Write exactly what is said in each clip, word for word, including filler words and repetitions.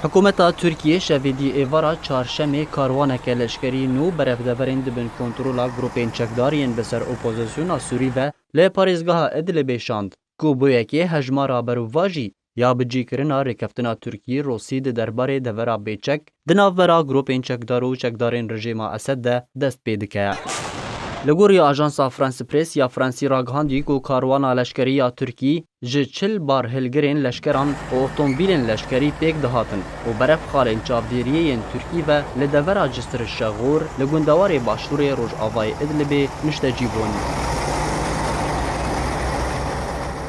Hikûmeta Tirkiyê şevê dî êvara çarşemê karwaneke leşkerî nû berevdeverên di bin kontrola grûpên çekdar yên bi ser opozisyona Sûrî ve li parêzgeha Idlibê şand, ku bo yekê hejmara berovajî ya bicîkirina rêkeftina Tirkî-Rûsî di derbarê devera bêçek di navbera grûpên çekdar û çekdarên rejîma Esed de dest pê dike. Li gorî ajansa France Press ya Fransî ragihandî ku karwana leşkerî ya Tirkî ji çil barhilgirên leşkeran û otomobîlên leşkerî pêk dihatin û berev xalên çavdêriyê yên Tirkî ve li devera Cisr Şexûr li gundewarê başûrê rojavayê Idlibê niştecî bûn.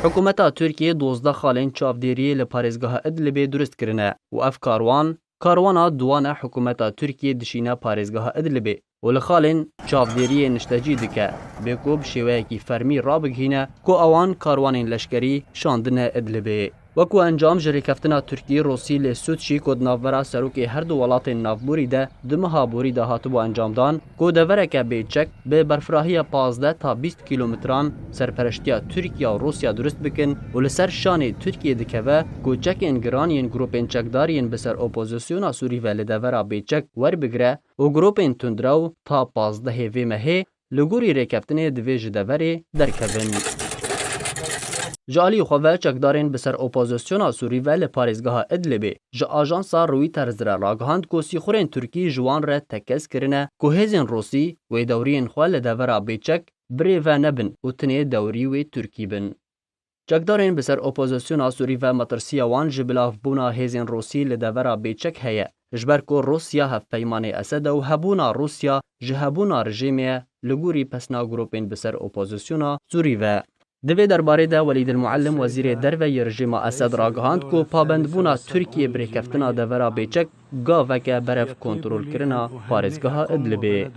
Hikûmeta Tirkiyê dozdeh xalên çavdêriyê li parêzgeha Idlibê durist kirine û ev karwan, karwana duwan e hikûmeta Tirkiyê dişîne parêzgeha Idlibê û li xalên çavdêriyê niştecî dike, bê ku bi şêweyekî fermî rabigihîne ku ewan karwanên leşkerî şandine Idlibê. Wekû encam ji rêkeftina Tirkî-Rûsî li Sûçî ku di navbera serokê her du welatên navborî de di meha borî de hatibû encamdan, ku devereke bêçek bi berfirahiya pazdeh ta bîst kîlometran serpereştiya Tirkiye û Rûsya durist bikin û li ser şanê Tirkiyê dikeve ku çekên giran yên grûpên çekdar yên bi ser opozisyona Sûrî ve li devera bêçek werbigire û grûpên tundrew ta pazdehê vê mehê li gorî rêkeftinê divê ji deverê derkevin. Ji alî xwe ve çekdarên bi ser opozisyona Sûrî ve li parêzgeha Idlibê ji ajansa Reuters re ragihand ku sîxurên Tirkî ji wan re tekez kirine ku hêzên Rûsî wê dewriyên xwe li devera bêçek birêve nebin û tinê dewrî wê Tirkî bin. Çekdarên bi ser opozisyona Sûrî ve metirsiya wan ji bilavbûna hêzên Rûsî li devera bêçek heye, ji ber ku Rûsya hevpeymanê Esed e û hebûna Rûsya ji hebûna rejîmê ye, li gorî pesna grûpên bi ser opozisyona Sûrî ve. Di vê derbarê de Welîd el-Muallim, wezîrê derve yê rejîma Esed, ragihand ku pabendbûna Tirkiyê bi rêkeftina devera bêçek gaveke berev kontrolkirina parêzgeha Idlibê.